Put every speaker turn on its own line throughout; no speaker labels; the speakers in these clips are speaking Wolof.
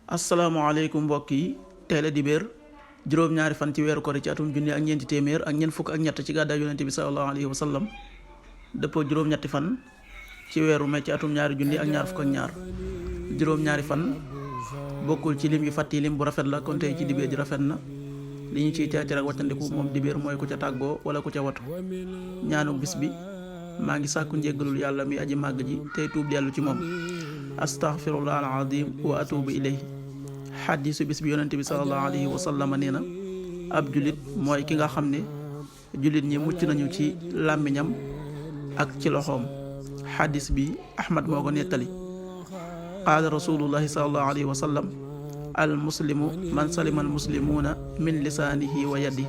asalaamaaleykum mbokk yi tey la dibéer juróom-ñaari fan ci weeru kori ci atum junni ak ñeenti téeméer ak ñeent fukk ak ñett ci gàddaay yonente bi sallallahu alayhi wa sallam dëppoo juróom-ñetti fan ci weeru mai ci atum ñaari junni ak ñaar fukk ak ñaar juróom-ñaari fan bokkul ci lim yu fàtt yi lim bu rafet la kon tey ci dibéer ji rafet na li ñu ciy teetir ak wàccandiku moom dibéer mooy ku ca tàggoo wala ku ca watu ñaanu bis bi maa ngi sàkku njéggalul yàlla mi aji màgg ji tey tuub dellu ci moom astaghfirullah alazim wa atubu ilayhi xaddisu bis bi yonente bi sallallahu alayhi wa sallam nee na ab jullit mooy ki nga xam ne jullit ñi mucc nañu ci làmmiñam ak ci loxoom. xaddis bi ahmad moo ko nettali qaala rasulullahi sallallahu alayhi wa sallam al muslimu man salima al muslimuuna min lisaanihi wa yadihi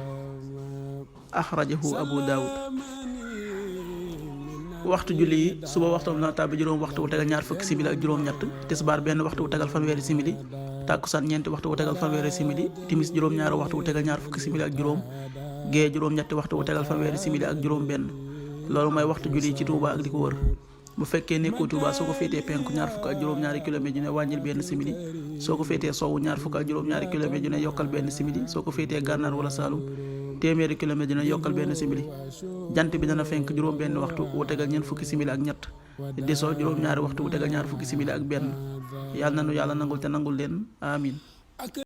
axrajahu abu daawud. waxtu julli yi suba waxtu na tàbbi juróom waxtu wu tegal ñaar fukki simili ak juróom-ñett tisbaar benn waxtu wu tegal fanweeri simili tàkkusaan ñeenti waxtu wu tegal fanweeri simili timis juróom-ñaari waxtu wu tegal ñaar fukki simili ak juróom gée juróom-ñetti waxtu wu tegal fanweeri simili ak juróom benn. loolu mooy waxtu julli ci Touba ak di ko wër. bu fekkee nekkoo Touba soo ko féetee penku ñaar fukk ak juróom-ñaari kilomètre ju ne wàññil benn simili soo ko féetee sowwu ñaar fukk ak juróom-ñaari kilomètre ju ne yokkal benn simili soo ko féetee gànnaar wala Saalum téeméeri kilomètre dina yokkal benn simili. jant bi dana fenk juróom benn waxtu wu tegal ñeent fukki simili ak ñett di soo juróom-ñaari waxtu wu tegal ñaar fukki simili ak benn. yàlla na nu yàlla nangul te nangul leen amin.